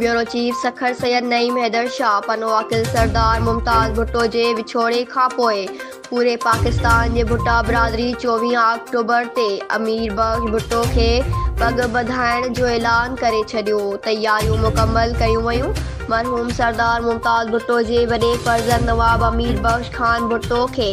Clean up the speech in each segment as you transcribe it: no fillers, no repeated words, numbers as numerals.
Bureau chief Sukkur Syed Naeem Haider Shah Pano Aqil Sardar Mumtaz Bhutto جي وڇوڙي کانپوء پوري پاڪستان جي ڀٽا برادري 24 آڪٽوبر تي امير بخش ڀٽو کي پڳ ٻڌائڻ جو اعلان ڪري ڇڏيو، تياريون مڪمل ڪيون ويون، مرحوم سردار ممتاز ڀٽو جي وڏي فرزند نواب امير بخش خان ڀٽو کي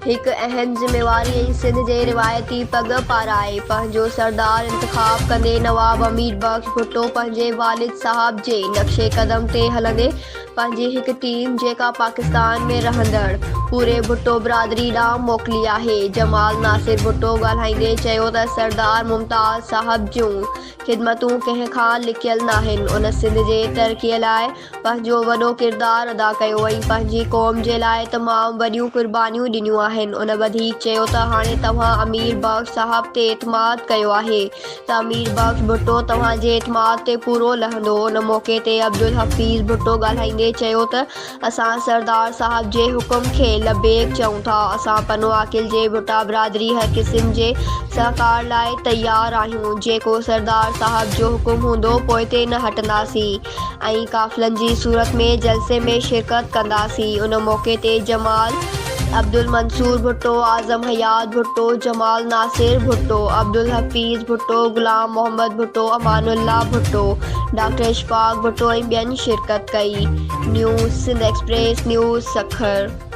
هڪ اهم ذميواري ۽ سنڌ جي روايتي پڳ پارائي پنهنجو سردار انتخاب ڪندي نواب امير بخش ڀٽو پنهنجي والد صاحب جي نقش قدم تي هلندي پنهنجي هڪ ٽيم جيڪا پاڪستان ۾ رهندڙ پوري ڀٽو برادري ڏانهن موڪلي آهي. جمال ناصر ڀٽو ڳالهائيندي چيو ته سردار ممتاز صاحب جون خدمتون ڪنهن کان لڪيل ناهن ان سنڌ جي ترقي لاء پنهنجو وڏو ڪردار ادا ڪيو ۽ پنهنجي قوم جي لاء تمام وڏيون قربانيون ڏنيون آهن. ان وڌيڪ چيو ته هاڻي توهان امير بخش صاحب تي اعتماد ڪيو آهي ته امير بخش ڀٽو توهان جي اعتماد تي پورو لهندو. ان موقعي تي عبدالحفيظ ڀٽو ڳالهائيندي چيو ته اسان سردار صاحب جي حڪم کي لبيڪ چئون ٿا، اسان پنو عاقل جي ڀٽا برادري هر قسم جي سهڪار لاء تيار آهيون، جيڪو سردار صاحب جو حڪم هوندو پوئتي نه هٽنداسين ۽ قافلن جي صورت ۾ جلسي ۾ شرڪت ڪنداسين. ان موقعي تي جمال عبدالمنصور ڀٽو، اعظم حيات ڀٽو، جمال ناصر ڀٽو، عبدالحفيظ ڀٽو، غلام محمد ڀٽو، امان الله ڀٽو، ڊاڪٽر اشفاق ڀٽو ۽ ٻين شرڪت ڪئي. News Sindh express news Sukkur.